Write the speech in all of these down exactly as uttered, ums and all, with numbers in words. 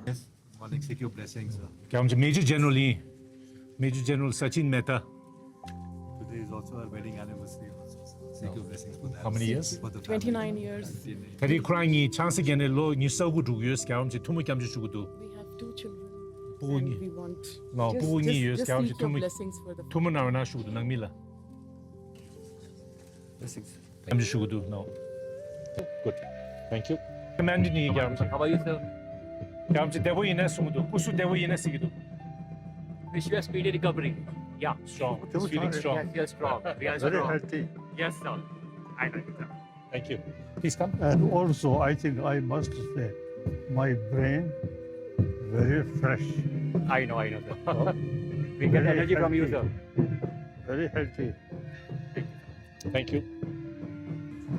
Yes, one executive blessings, sir. རྒྱལ་བ་རིན་པོ་ཆེ། Major General ཡིན། Major General Sachin Mehta. Today is also our wedding anniversary also, sir. Seek your blessings for that. How many years? For the family. Twenty-nine years. ད་རེས་ཁོ་རང་གཉིས་ཆང་ས་བརྒྱབ་ནས་ལོ་ཉི་ཤུ་རྩ་དགུ་འགྲོ་གི་ཡོད། རྒྱལ་བ་རིན་པོ་ཆེ་ཐུགས་སྨོན་སྐྱབས་འཇུག་ཞུ་གི་འདུག། We have two children. ཕྲུ་གུ་གཉིས། And we want ལོ་ཕྲུ་གུ་གཉིས་ཡོད། རྒྱལ་བ་རིན་པོ་ཆེ་ཐུགས་སྨོན། Blessings for the ཐུགས་སྨོན་གནང་རོགས་གནང་ཞུ་གི་འདུག་ནང་མི་ལ། Blessings. སྐྱབས་འཇུག་ཞུ་གི་འདུག། No. Good. Thank you. Commanding ནས་རྒྱལ་བ་རིན་པོ་ཆེ། How are you, sir? རྒྱལ་བ་རིན་པོ་ཆེ་བདེ་པོ་ཡིན་ན་གསུང་གི་འདུག། སྐུ་གཟུགས་བདེ་པོ་ཡིན་ན་ཟེར་གི་འདུག། Wish you a speedy recovery. Yeah. Strong. He's feeling strong. Yes, yes, strong. We are strong. Very healthy. Yes, sir. I know, sir. Thank you. Please come. And also, I think I must say, my brain very fresh. I know, I know, sir. We get energy from you, sir. Very healthy. Thank you.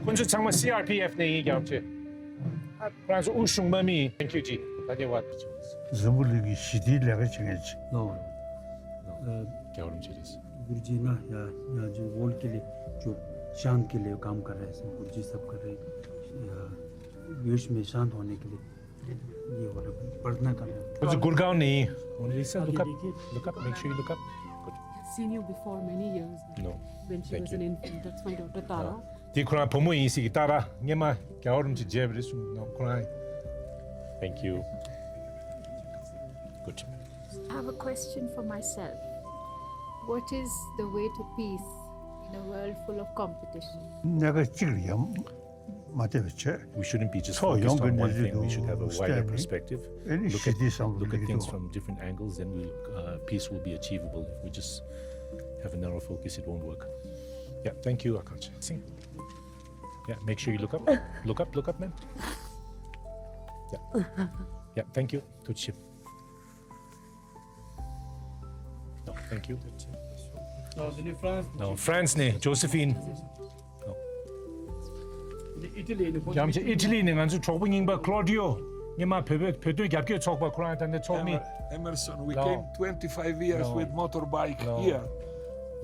ཁོང་ཚོ་ཚང་མ་སི་ཨར་པི་ཨེཕ་ནས་ཡིན། རྒྱལ་བ་རིན་པོ་ཆེ། ཁོ་རང་ཚོ་དབུ་བཞུགས་མ་མི་ཡིན། Thank you ཇི། ད་དེ་བ། འཛམ་བུ་གླིང་གི་ཞི་བདེའི་ལས་ཀ་བྱེད་མཁན་ཅིག། ལོ། རྒྱལ་བ་རིན་པོ་ཆེ་རེད། གུ་རུ་ཇི་ན་ཡ་ཡ་ཇི་ཝོལ་ཀི་ལི་ཇོ་ཤཱན་ཀི་ལི་གམ་ཀ་རེ་སམ་གུ་རུ་ཇི་སབ་ཀ་རེ་ཡ་ཡོ་ཤི་མེ་ཤཱན་ཐོ་ནེ་ཀི་ལི་ཡེ་ཝོ་ལ་པར་ན་ཀ་རེ། ཁོ་ཚོ་གུར་གའོན་ནས་ཡིན། Only sir, look up, look up, make sure you look up. Good. I've seen you before many years back. No. When she was an infant, that's my daughter Tara. དེ་ཁོ་རང་བུ་མོ་ཡིན་ཟེར་གི། ཏཱ་ར། སྔོན་མ་རྒྱལ་བ་རིན་པོ་ཆེ་མཇལ་བ་རེད་གསུངས་ནོ་ཁོ་རང་། Thank you. Good. I have a question for myself. What is the way to peace in a world full of competition? གནད་ཀ་གཅིག་ལ་ཡང་མ་བལྟས་པ་བྱས། We shouldn't be just focused on one thing. We should have a wider perspective. Look at, look at things from different angles, then we'll, uh, peace will be achievable. If we just have a narrow focus, it won't work. Yeah, thank you, Akang. Sing. Yeah, make sure you look up. Look up, look up, man. Yeah. Yeah, thank you. Tuchip. No, thank you. No, the new France. No, France ནས་Josephine. No. Italy ནས། རྒྱལ་བ་རིན་པོ་ཆེ། ཨི་ཊ་ལི་ནས་ང་ཚོ་གྲོགས་པོ་རྙིང་པ་Claudio། སྔོན་མ་བོད་པའི་བོད་དོན་རྒྱབ་སྐྱོར་ཚོགས་པ། ཁོ་རང་ད་ནི་ཚོགས་མི། Emerson, we came twenty-five years with motorbike here.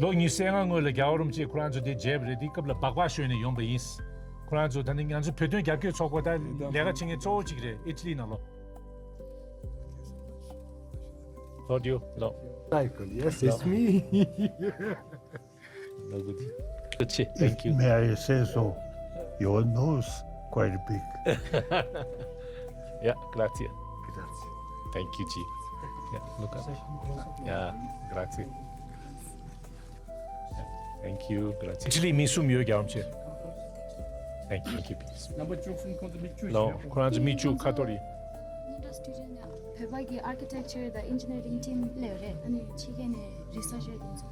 ལོ་ཉི་ཤུ་རྩ་ལྔ་སྔོན་ལ་རྒྱལ་བ་རིན་པོ་ཆེ་ཁོ་རང་ཚོ་དེ་མཇལ་བ་རེད། དེ་སྐབས་ལ་སྦག་སྦག་ཞོན་ནས་ཡོང་པ་ཡིན། ཁོ་རང་ཚོ་ད་ནི་ང་ཚོ་བོད་དོན་རྒྱབ་སྐྱོར་ཚོགས་པ་ད་ལས་ཀ་བྱེད་མཁན་གཙོ་བོ་གཅིག་རེད། ཨི་ཊ་ལི་ནང་ལོ། Claudio, hello. Michael, yes, it's me. No good. Good. Thank you. If may I say so, your nose quite big. Yeah, grazie. Grazie. Thank you, G. Yeah, look up. Yeah, grazie. Yeah, thank you, grazie. ཨི་ཊ་ལི་མི་གསུམ་ཡོད། རྒྱལ་བ་རིན་པོ་ཆེ། Thank you, thank you, please. No, ཁོ་རང་ཚོ་མི་བཅུ་ཁ་ཐོར་ཡིན། Ninja student བོད་པ་གི་architecture དང་engineering team ལས་རེད། ཨ་ནི་ཕྱི་རྒྱལ་ནས་researcher དེ་ཚོ།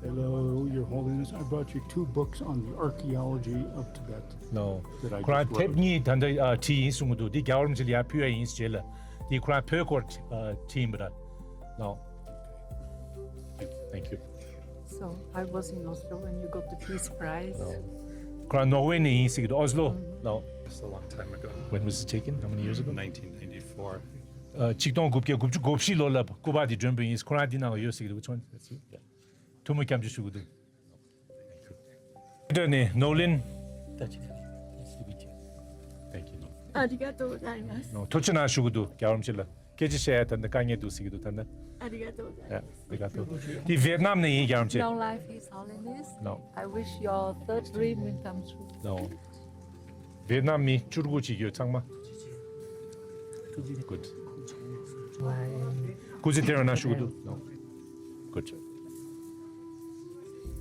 Hello, Your Holiness. I brought you two books on the archaeology of Tibet. No. That I just wrote. ཁོ་རང་དེབ་གཉིས་ད་ལྟ་ཨ་བྲིས་ཡིན་གསུང་གི་འདུག། འདི་རྒྱལ་བ་རིན་པོ་ཆེ་ལ་ཡར་ཕུལ་ཡ་ཡིན་ཟེར་ལ། འདི་ཁོ་རང་བོད་སྐོར་ཨ་བྲིས་ཡིན་པ་ར། No. Thank you. So, I was in Oslo when you got the Peace Prize. ཁོ་རང་ནོར་ཝེ་ནས་ཡིན་ཟེར་གི་འདུག། Oslo. No. It's a long time ago. When was it taken? How many years ago? Nineteen ninety-four. ཨ་ཆིག་སྟོང་དགུ་བརྒྱ་དགུ་བཅུ་གོ་བཞི་ལོ་ལ་སྐུ་པར་འདི་བསྒྲོན་པ་ཡིན། ཁོ་རང་འདི་ནང་ལ་ཡོད་ཟེར་གི་འདུག། Which one? That's you? Yeah. ཐུགས་མོས་སྐྱབས་འཇུག་ཞུ་གི་འདུག་འདི་ནི་ནོར་གླིང་། Thank you. ありがとうございます。 ཐུགས་རྗེ་གནང་ཞུ་གི་འདུག་རྒྱལ་བ་རིན་པོ་ཆེ་ལ་སྐད་ཆ་བཤད་ཡ་ད་ནི་དཀའ་ངལ་འདུག་ཟེར་གི་འདུག་ད་ནི། ありがとうございます。 ཡ། དེ་ག་ཐུག་དེ་ཝེད་ནམ་ནས་ཡིན་རྒྱལ་བ་རིན་པོ་ཆེ། Long life, His Holiness. No. I wish your third dream will come true. No. ཝེད་ནམ་མི་བཅུ་དགུ་ཅིག་ཡོད་ཚང་མ། Good. སྐུ་ཚེ་བརྟན་པའི་གནང་ཞུ་གི་འདུག No. Good.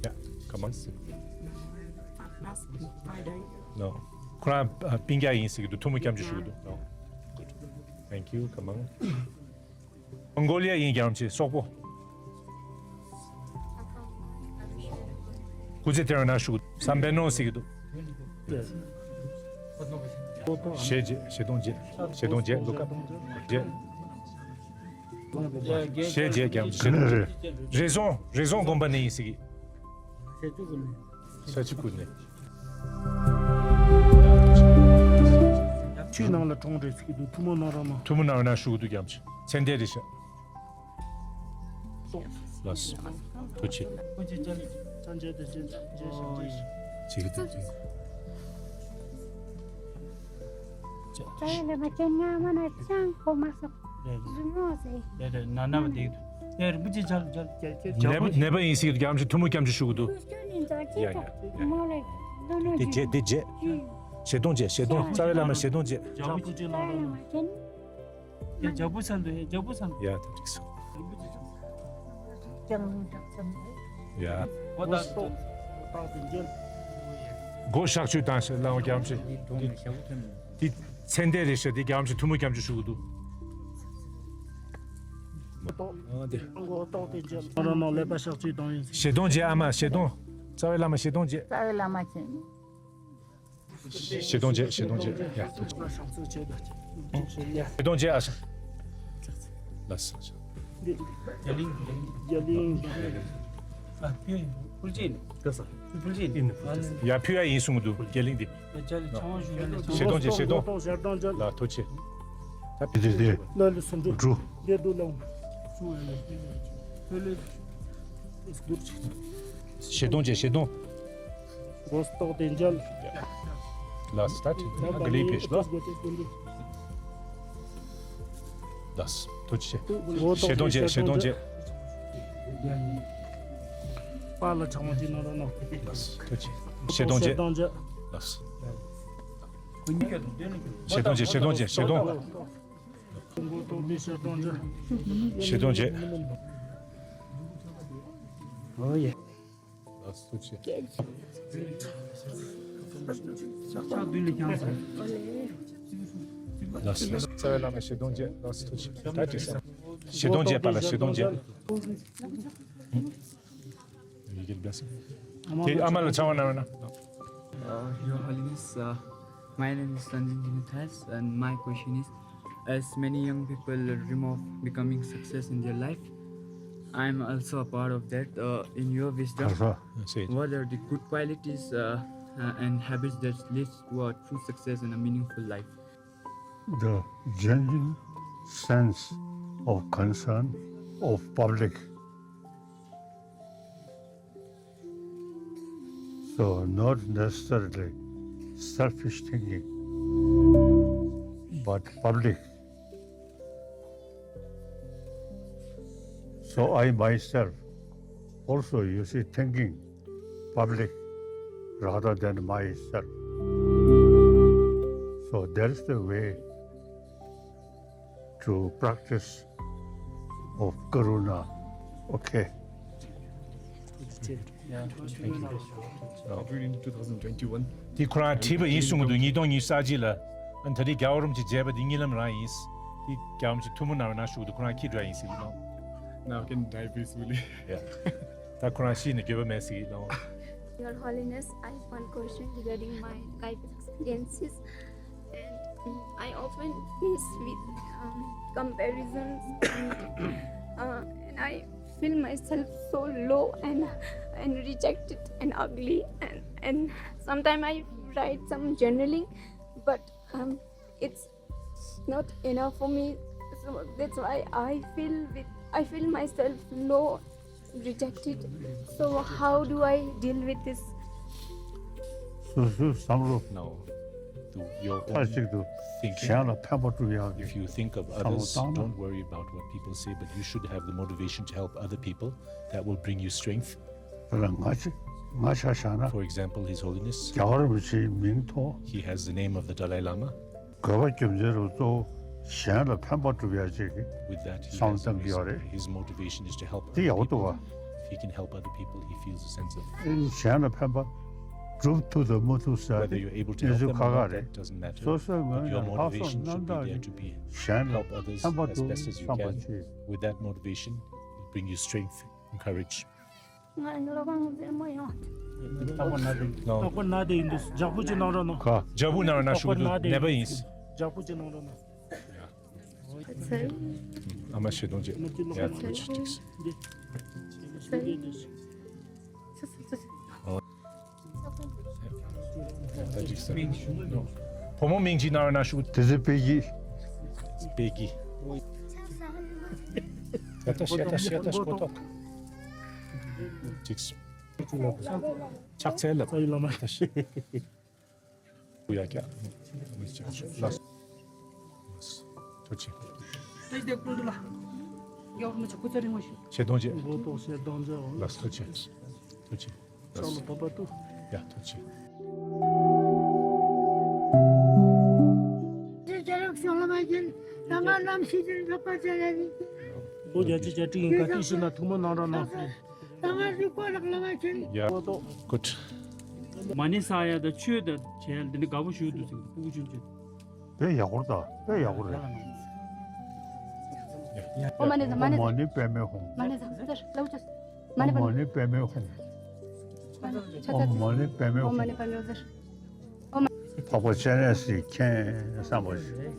Yeah, come on. No. ཁོ་རང་ཨ་སྤུན་ཀྱག་ཡིན་ཟེར་གི་འདུག་ཐུགས་མོས་སྐྱབས་འཇུག་ཞུ་གི་འདུག No. Good. Thank you. Come on. མོང་གོ་ལི་ཡ་ཡིན་རྒྱལ་བ་རིན་པོ་ཆེ་སོག་པོ། སྐུ་ཚེ་བརྟན་པའི་གནང་ཞུ་གི་འདུག་བསམ་པའི་ནོར་ཟེར་གི་འདུག་ཞལ་མཇལ་ཞལ་གདོང་མཇལ་ཞལ་གདོང་མཇལ་ལོ་ཀ་མཇལ། ཞལ་མཇལ་རྒྱལ་བ་རིན་པོ་ཆེ། རེ་ཟུང་རེ་ཟུང་དགོན་པ་ནས་ཡིན་ཟེར་གི། ས་ཆུ་ཀུན་ནས། ཆུའི་ནང་ལ་གྲོང་རེད་ཟེར་གི་འདུག་ཐུགས་མོས་གནང་རོགས་གནང་། ཐུགས་མོས་གནང་རོགས་ཞུ་གི་འདུག་རྒྱལ་བ་རིན་པོ་ཆེ་མཚན་ལྡན་རེད་ཤག་ལགས་སོ། ཐུགས་རྗེ་ཆེ། ཅིག་ཅིག་ཅིག་ད་ཡ་ལེ་མ་ཅན་ཉ་མ་ན་ཅང་གོ་མ་སོ། ཟུ་མོ་ཟེ། རེད་རེད་ན་ན་བ་དེ། ཡ་རིན་པོ་ཆེ་ཇལ་ཇལ་ཇལ་ཇལ་ཇལ་ཇལ། ནད་པ་ནད་པ་ཡིན་ཟེར་གྱི་རྒྱ་མཚོ་ཐུན་མོང་སྐྱབས་འཇུག་ཞུ་གི་འདུག་ཡ་ཡ་ཡ། དེ་རྗེ་དེ་རྗེ། ཞལ་གདོང་རྗེ་ཞལ་གདོང་རྩ་བའི་བླ་མ་ཞལ་གདོང་རྗེ། ཇ་བུ་ཅི་ལ་ལ་ལ། ཡ་ཇ་བུ་ས་འདུག་ཡ་ཇ་བུ་ས་འདུག་ཡ་ད་འགྲིག་སོང་། ཡ། སྒོ་བཞག་ཆུ་དང་ཞེས་ལའང་རྒྱ་མཚོ་དེ་མཚན་ལྡན་རེད་ཤག་དེ་རྒྱ་མཚོ་ཐུན་མོང་སྐྱབས་འཇུག་ཞུ་གི་འདུག་ཨ་དེ། ང་རང་ནང་ཀླད་པ་གཤག་བཅོས་བཏང་ཡིན། ཞལ་གདོང་རྗེ་ཨ་མ་ཞལ་གདོང་། རྩ་བའི་བླ་མ་ཞལ་གདོང་རྗེ། རྩ་བའི་བླ་མ་ཞལ་གདོང་། ཞལ་གདོང་རྗེ་ཞལ་གདོང་རྗེ་ཡ། ཞལ་གདོང་རྗེ་ཨ་ཞང་། ལགས་སོ། རྒྱ་གླིང་རྒྱ་གླིང་། ཨ་ཕུལ་ཅིན་ཕུལ་ཅིན་ཡ་ཕུལ་ཡ་ཡིན་གསུང་གི་འདུག་རྒྱ་གླིང་འདི། ཞལ་གདོང་རྗེ་ཞལ་གདོང་། ལ་ཐུགས་རྗེ་ཆེ། ད་དེ་དེ་དེ། ལ་ལུ་སུ་འགྲོ་འགྲོ། ཞལ་གདོང་རྗེ་ཞལ་གདོང་། མགོ་ཏོག་དེ་མཇལ། ལ་སི་ཊ་ཊི་ཨ་ག་ལི་ཕེ་ཤ་ལ། ལ་སི་ཐུགས་རྗེ་ཆེ། ཞལ་གདོང་རྗེ་ཞལ་གདོང་རྗེ། པཱ་ལགས་ཚང་མ་དེ་ནང་རོགས་གནང་། ལགས་སོ་ཐུགས་རྗེ་ཆེ། ཞལ་གདོང་རྗེ། ཞལ་གདོང་རྗེ། ལགས་སོ། ཞལ་གདོང་རྗེ་ཞལ་གདོང་རྗེ་ཞལ་གདོང་། ཞལ་གདོང་རྗེ། ཨོ་ཡེ། ལགས་སོ་ཐུགས་རྗེ་ཆེ། ལགས་སོ། རྩ་བའི་བླ་མ་ཞལ་གདོང་རྗེ། ལགས་སོ་ཐུགས་རྗེ་ཆེ། ད་ཅི་ཟེར། ཞལ་གདོང་རྗེ་པཱ་ལགས་ཞལ་གདོང་རྗེ། You can bless him. དེ་ཨ་མ་ལ་ཕྱག་དབང་གནང་རོགས་གནང་། Uh, Your Holiness, uh, my name is Sanjin Dinathas, and my question is, as many young people dream of becoming success in their life, I'm also a part of that. Uh, in your wisdom, what are the good qualities uh, uh, and habits that leads to a true success and a meaningful life? The genuine sense of concern of public. So not necessarily selfish thinking, but public. So I myself also, you see, thinking public rather than myself. So that's the way to practice of karuna. Okay. དེ་ཁོ་རང་བྲིས་པ་ཡིན་གསུང་གི་འདུག་ཉིས་སྟོང་ཉི་ཤུ་རྩ་གཅིག་ལ། ཨ་ད་རེས་རྒྱལ་བ་རིན་པོ་ཆེ་མཇལ་བ་འདི་གཉིད་ལམ་རང་ཡིན། དེ་རྒྱལ་བ་རིན་པོ་ཆེ་ཐུགས་མོས་གནང་རོགས་གནང་ཞུ་གི་འདུག་ཁོ་རང་ཁྱི་འདྲ་ཡིན་ཟེར་གི་འདུག Now can die peacefully. ད་ཁོ་རང་ཤི་ནས་འགྱོད་པ་མེད་ཟེར་གི་འདུག Your Holiness, I have one question regarding my life experiences. And I often face with um, comparisons, and, uh, and I feel myself so low and and rejected and ugly. And and sometimes I write some journaling, but um, it's not enough for me. So that's why I feel with I feel myself low Rejected. So how do I deal with this? སོ་སོའི་བསམ་བློ། Now, to your own མཐའ་གཅིག་ཏུ་thinking. གཞན་ལ་ཕན་པ་སྒྲུབ་ཡག་གི་If you think of བསམ་བློ་others, བཏང་ན། Don't worry about what people say, but you should have the motivation to help other people. That will bring you strength. དེ་ལ་ང་ཆ་ང་ཆ་བཞག་ན། For example, His Holiness, རྒྱལ་བ་རིན་པོ་ཆེའི་མིང་ཐོགས། He has the name of the Dalai Lama. དགོས་པ་རྒྱུ་མཚན་རུ་གཙོ་བོ་གཞན་ལ་ཕན་པ་སྒྲུབ་ཡག་ཅིག་གི། With that, he བསམ་has བཏང་གི་ཡོད་རེད། His motivation is to help other people. དེ་ཡག་པོ་འདུག་བ། If he can help other people, he feels a sense of གཞན་ལ་ཕན་པ་སྒྲུབ་ཐུབ་དང་མ་ཐུབ་ཟེར་Whether you're able to help them or not, that doesn't matter. སོ་སོའི་ངོས་ནས་ལྷག་བསམ་རྣམ་དག་གིས་གཞན་ལ་ཕན་པ་སྒྲུབ་བསམ་པ་བྱེད། With that motivation, it'll bring you strength and courage. ང་ལ་བང་མཛེས་མོ་ཡོང་། ཏག་པ་ན་དེ་ཏག་པ་ན་དེ་ཡིན་འདུག་ཇག་པུ་ཅིག་གནང་རོགས་གནང་། ཁ། ཇག་པུ་གནང་རོགས་གནང་ཞུ་གི་འདུག་ནད་པ་ཡིན། ཇག་པུ་ཅིག་གནང་རོགས་གནང་། ཨ་མ་ཞེ་གདོང་བྱེད། ཡ་ཐུགས་རྗེ་ཆེ། བུ་མོ་མིང་ཅིག་གནང་རོགས་གནང་ཞུ། དེ་ཚོ་དཔེ་གི། དཔེ་གི། ཤ་ཏ་ཤ་ཏ་ཤ་ཏ་ཤ་ཏོག་ཅིག་ཕྱག་འཚལ་ལབ། ཡ་ཀྱ། ལགས། ཐུགས་རྗེ་ཆེ། ཞེ་གདོང་བྱེད། ལགས་ཐུགས་རྗེ་ཆེ། ཐུགས་རྗེ་ཆེ། ཡ་ཐུགས་རྗེ་ཆེ། ལོ་བརྒྱད་ཅུ་གྱ་དྲུག་ཡིན། ག་དུས་ཕྱིན་ན་ཐུགས་སྨོན་གནང་རོགས་གནང་། ཡ། གུཌ། མ་ཎི་བསགས་ཡ་དང་ཆོས་དང་བྱས་ཡ་འདི་ནི་དགའ་པོ་ཞུ་འདུག་ཟེར་གྱི་འདུག་ཕྲུ་གུ་ཆུང་ཆུང་། དཔེ་ཡག་པོ་རེད་ད། དཔེ་ཡག་པོ་རེད། ཨོ་མ་ཎི་བཟང་། མ་ཎི་ཨོ་མ་ཎི་པདྨེ་ཧཱུྃ། མ་ཎི་བཟང་། ལྟར་ལབ་ཅོ། མ་ཎི་ཨོ་མ་ཎི་པདྨེ་ཧཱུྃ། ཨོ་མ་ཎི་པདྨེ་ཨོ་མ་ཧཱུྃ། ཎི་པདྨེ་ལྟར། འཕགས་པ་སྤྱན་རས་གཟིགས་མཁྱེན་བསམ་པ་ཞིག་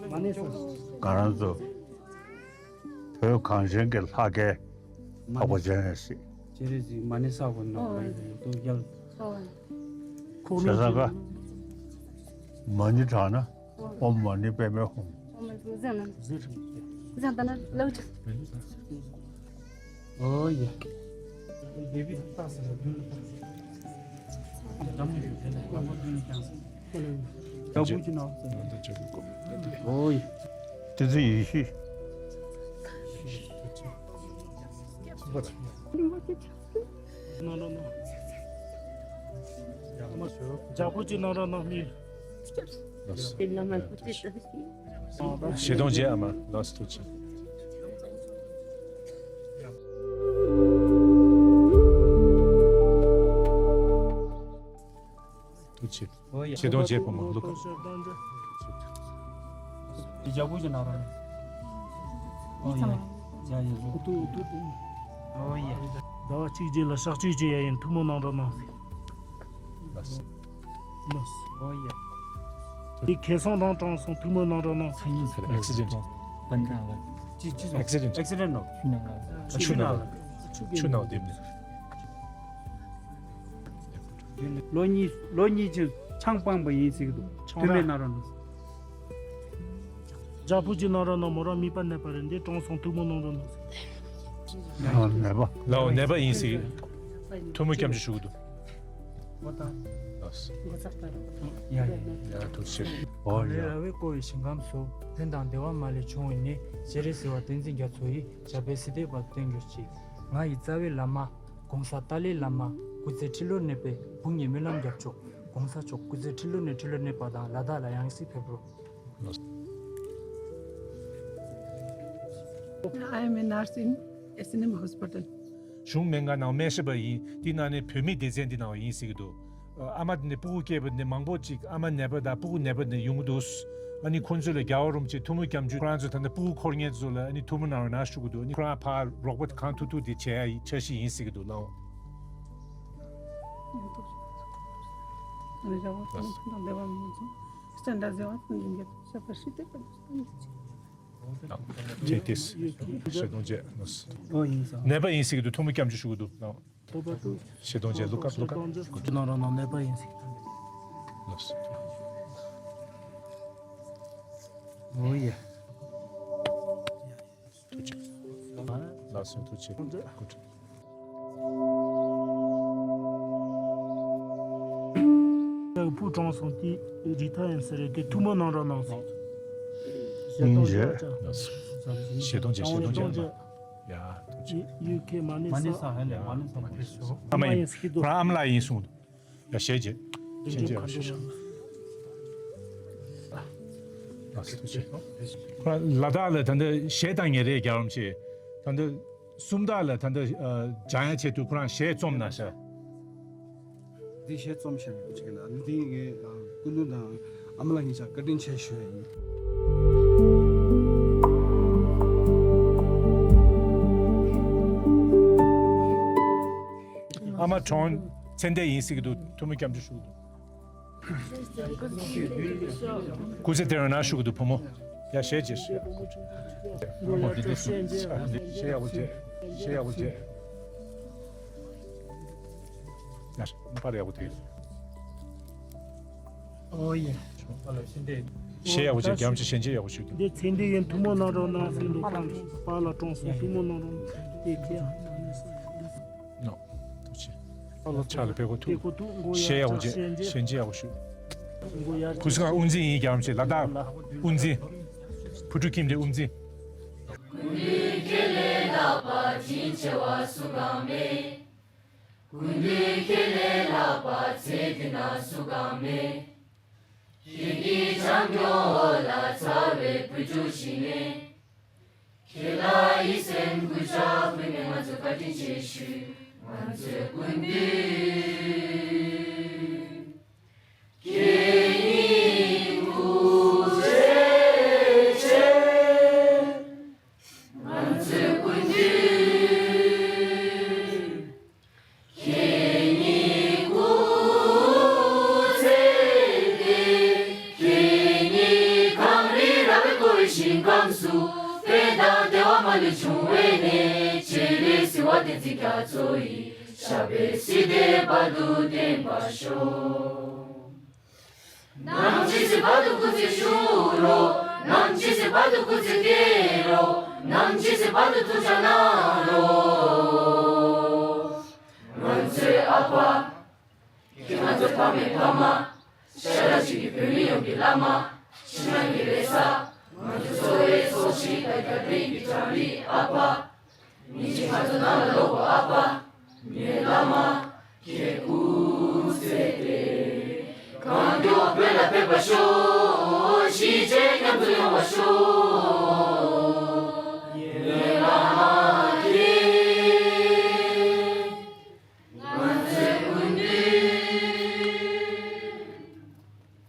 ང་རང་ཚོ་བོད་གངས་ཅན་གྱི་ལྷ་སྐལ་འཕགས་པ་སྤྱན་རས་གཟིགས། སྤྱན་རས་གཟིགས་མ་ཎི་བསགས་པ་ནང་ལ་ཡོད་དོ་རྒྱལ། ཁོ་བྱས་ཙང་ཀ་མ་ཎི་བགྲངས་ན། ཨོཾ་མ་ཎི་པདྨེ་ཧཱུྃ། ཨོཾ་མ་ཎི་བཟང་ན། བཟང་ད་ན་ལོ་ཅིག་ཨོ་ཡ། དེ་བི་ཏ་སི་ར་དུན་ཏ་སི། དམ་ཡུ་དེ་ན་དམ་པོ་དུན་ཀྱང་སི། ལྟ་བུ་ཅི་ན། ཨོ་ཡ། དེ་ཚོ་ཡེ་ཤེས། ཇག་པོ་ཅིག་གནང་རོགས་གནང་མི། ཞེ་གདོང་བྱེད་ཨ་མ། ལགས་སོ་ཐུགས་རྗེ་ཆེ། ཐུགས་རྗེ་ཆེ། ཞེ་གདོང་བྱེད་བུ་མོ་ལུ་ག་འདི་ཇག་པོ་ཅིག་གནང་རོགས་གནང་། ཨོ་ཡ། ཡ་ཡ་ཟུ། ཨོ་ཡ། ཟླ་བ་གཅིག་རྗེས་ལ་ཞག་གཅིག་བྱེད་ཡ་ཡིན། ཐུགས་སྨོན་གནང་རོགས་གནང་། ལགས་སོ། ལགས་སོ། ཨོ་ཡ། འདི་ཁེ་སང་དང་དྲང་སང་ཐུགས་སྨོན་གནང་རོགས་གནང་། ཨེག་སི་ཌེན་ཊི། ཅི་ཅི་ཨེག་སི་ཌེན་ཊི། ཨེག་སི་ཌེན་ཊི་ནོ། ཆུ་ནང་ལ། ཆུ་ནང་བསྡིབས་ནས། ལོ་གཉིས་ལོ་གཉིས་ཅིག་ཆང་སྤངས་པ་ཡིན་ཟེར་གྱི་འདུག་ཆང་རག་དུས་མེད་ན་རོ་ནོ། ཇག་པོ་ཅིག་གནང་རོགས་གནང་། མོ་རང་མིད་པ་ནད་པ་རེད། འདི་དྲང་སང་ཐུགས་སྨོན་གནང་རོགས་གནང་། ཨ་ནད་པ། ལའོ་ནད་པ་ཡིན་ཟེར་གྱི། ཐུགས་སྨོན་སྐྱབས་འཇུག་ཞུ་གི་འདུག་ལགས་སོ། ཡ་ཡ་ཡ་ཐུགས་རྗེ་ཆེ། ཨོ་ཡ། ར་བས་བསྐོར་བའི་ཞིང་ཁམས་སུ། ལྷན་དང་བདེ་བ་མ་ལུས་འབྱུང་བའི་གནས། སྤྱན་རས་གཟིགས་དབང་བསྟན་འཛིན་རྒྱ་མཚོ་ཡི། ཞབས་པད་སྲིད་མཐའི་བར་དུ་བརྟན་གྱུར་ཅིག་ང་ཡི་རྩ་བའི་བླ་མ། གོང་ས་ཏཱ་ལའི་བླ་མ་སྐུ་ཚེ་ཁྲི་ལོར་གནས་པའི་བུ་ངའི་སྨོན་ལམ་རྒྱབ་ཆོག་གོང་ས་མཆོག་སྐུ་ཚེ་ཁྲི་ལོ་ནས་ཁྲི་ལོར་གནས་པ་དང་ལ་དྭགས་ལ་ཡང་སྲིད་ཕེབས་རོགས། I am a nurse in S N M hospital. གཞུང་སྨན་ཁང་ནང་སྨན་ཞབས་པ་ཡིན། འདི་ནང་ནས་བོད་མི་སྡེ་ཚན་འདི་ནང་ཡིན་ཟེར་གྱི་འདུག་ཨ་མ་དེ་ནས་སྤུ་གུ་སྐྱེས་པ་དེ་ནས་མང་པོ་ཅིག་ཨ་མ་ནད་པ་དང་སྤུ་གུ་ནད་པ་དེ་ནས་ཡོང་གི་འདུག་ཨ་ནི་ཁོང་ཚོ་ལ་རྒྱལ་བ་རིན་པོ་ཆེ་ཐུགས་སྨོན་སྐྱབས་འཇུག་ཁོ་རང་ཚོ་ད་ལྟ་སྤུ་གུ་འཁོར་མཁན་ཚོ་ལ་ཨ་ནི་ཐུགས་སྨོན་གནང་རོགས་གནང་ཞུ་གི་འདུག་ཨ་ནི་ཁོ་རང་ཕར་རོགས་པ་གང་ཐུབ་ཐུབ་དེ་བྱེད་ཡ་ཡི་འཆར་གཞི་ཡིན་ཟེར་གྱི་འདུག་ལགས། ཁྱེད་ཏིས་ཞེ་གདོང་བྱེད། ནད་པ་ཡིན་ཟེར་གྱི་འདུག་ཐུགས་སྨོན་སྐྱབས་འཇུག་ཞུ་གི་འདུག་ལགས། ཞེ་གདོང་བྱེད། ལུ་ག་ལུ་ག་ཁུ་ཁུ་ནང་རོ་ནང་ནད་པ་ཡིན་ཟེར། ལགས་སོ། ཨོ་ཡ། ཐུགས་རྗེ་ཆེ། ལགས་སོ། ཐུགས་རྗེ་ཆེ། སྐུ་ཁྲིད། བུ་གྲོངས་སོང་། དེ་རི་ཐ་ཡིན་ཟེར་རེད། དེ་ཐུགས་སྨོན་གནང་རོགས་གནང་སོང་། ཞེ་སྡང་བྱེད་ཅག་ཞེ་སྡང་བྱེད། ཞེ་སྡང་བྱེད། ཡ། ཐུགས་རྗེ་ཆེ། ཡུལ་ཁྱེད་མ་ནི་ས། ཨ་མ་ཡིན། ཁོ་རང་ཨ་མ་ལགས་ཡིན་གསུངས་འདུག་ཡ། ཞལ་བྱེད། ཞལ་བྱེད། ཡ། ཞུ་ཞུ། ཁོ་རང་ལ་དྭགས་ལ་ད་ལྟ་གཞས་བཏང་མཁན་རེད། རྒྱལ་བ་རིན་པོ་ཆེ། ད་ལྟ་སུམ་རྟགས་ལ་ད་ལྟ་ཨ་སྦྱང་ཡ་ཆེད་དུ་ཁོ་རང་གཞས་རྩོམ་གནང་ཤག་འདི་གཞས་རྩོམ་ཤག་ཡོད་ཅིག་ལ། འདི་ངས་ཨ་སྐུ་མདུན་དང་ཨ་མ་ལགས་གཉིས་ཆ་བཀའ་དྲིན་ཆེ་ཞུ་ཡ་ཡིན། ཨ་མ་གྲོངས། ཚེ་འདས་ཡིན་ཟེར་གྱི་འདུག་ཐུགས་སྨོན་སྐྱབས་འཇུག་ཞུ་གི་འདུག་སྐུ་ཚེ་བརྟན་པའི་ནང་བཞུགས་ཀྱི་འདུག་བུ་མོ། ཡ། ཞལ་བྱེད། ཞལ་བྱེད། ཡག་པོ་བྱེད། ཞལ་ཡག་པོ་བྱེད། ཡ། པར་ཡག་པོ་བྱེད། ཨོ་ཡེ། ཞལ་ཡག་པོ་བྱེད། རྒྱལ་བ་རིན་པོ་ཆེ་ཞལ་མཇལ་ཡག་པོ་ཞུ་གི་འདུག་འདི་ཚེ་འདས་ཡིན། ཐུགས་སྨོན་གནང་རོགས་གནང་ཟེར་འདུག་པཱ་ལགས་གྲོངས་སོང་། ཐུགས་སྨོན་གནང་རོགས་གནང་། དེ་ཁྱེད། ནོ། ཐུགས་རྗེ་ཆེ། ཕྱག་ལ་ཕེབས་སྒོ་ཐུག་ཕེབས་སྒོ་ཐུག་ཡར་ཞལ་ཡག་པོ་བྱེད། ཞལ་མཇལ་ཡག་པོ་ཞུ། སྒོ་ཡར་ཕུ་སི་ཁང་དབུ་འཛིན་ཡིན། རྒྱལ་བ་རིན་པོ་ཆེ། ལ་དྭགས་དབུ་འཛིན། ཕུ་ཁྲུ་ཁྱིམ་སྡེ་དབུ་འཛིན། ཀུན་འདུས་ཁྱེད་ལས་ལྷག་པ་བྱིན་ཆེ་བ་སུ་གང་མེད། ཀུན་འདུས་ཁྱེད་ལས་ལྷག་པ་ཚེ་འདི་ན་སུ་གང་མེད། ཁྱེད་ཀྱི་བྱམས་སྐྱོང་འོག་ལ་ཚ་བའི་བུ་ཆུང་ཞིག་ནས། ཁྱེད་ལ་ཡིད་སེམས་ཀུན་ཤ་ཕུལ་ནས་ང་ཚོས་བཀའ་དྲིན་ཆེ་ཞུ། ང་ཚོའི་སྐུ་མདུན། ཁྱེད་ཉིད་སྐུ་ཚེ་ཆེ། ང་ཚོའི་སྐུ་མདུན། ཁྱེད་ཉིད་སྐུ་ཚེ་བརྟན། ཁྱེད་ཉིད་གངས་རི་ར་བས་བསྐོར་བའི་ཞིང་ཁམས་སུ། ཕན་དང་བདེ་བ་མ་ལུས་འབྱུང་བའི་གནས། སྤྱན་རས་གཟིགས་དབང་བསྟན་འཛིན་རྒྱ་མཚོ་ཡི། ཞབས་པད་སྲིད་མཐའི་བར་དུ་བརྟན་པར་ཤོག་ནམ་འཆི་ཟེར་བར་དུ་སྐུ་ཚེ་བཞུགས་རོགས། ནམ་འཆི་ཟེར་བར་དུ་སྐུ་ཚེ་བརྟན་རོགས། ནམ་འཆི་ཟེར་བར་དུ་ཐུགས་ཅག་གནང་རོགས། ང་ཚོའི་ཨ་ཕ། ཁྱེད་ང་ཚོའི་ཕ་མའི་ཕ་མ། ཤ་ཁྲག་གཅིག་གི་བོད་མི་ཡོངས་ཀྱི་བླ་མ། ཕྱི་ནང་གི་རེ་ས། ང་ཚོའི་འཚོ་བའི་ཚོགས་ཤིག་དང་རྒྱབ་རྟེན་གྱི་བྱང་རིགས་ཨ་ཕ། ཉིན་གཅིག་ང་ཚོ་ནང་ལ་ལོག་དགོས་ཨ་ཕ། ངའི་བླ་མ། ཁྱེད་སྐུ་ཚེ་བརྟན། གང་མགྱོགས་བོད་ལ་ཕེབས་པར་ཤོག་གཞིས་བྱེས་མཉམ་དུ་ཡོང་བར་ཤོག་ངའི་བླ་མ་ཁྱེད། ང་ཚོའི་སྐུ་མདུན།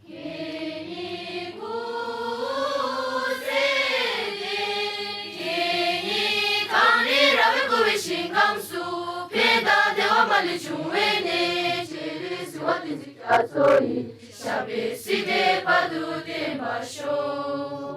ཁྱེད་ཉིད་སྐུ་ཚེ་བརྟན། ཁྱེད་ཉིད་གངས་རི་ར་བས་བསྐོར་བའི་ཞིང་ཁམས་སུ། ཕན་དང་བདེ་བ་མ་ལུས་འབྱུང་བའི་གནས། སྤྱན་རས་གཟིགས་དབང་བསྟན་འཛིན་རྒྱ་མཚོ་ཡི། ཞབས་པད་སྲིད་མཐའི་བར་དུ་བརྟན་པར་ཤོག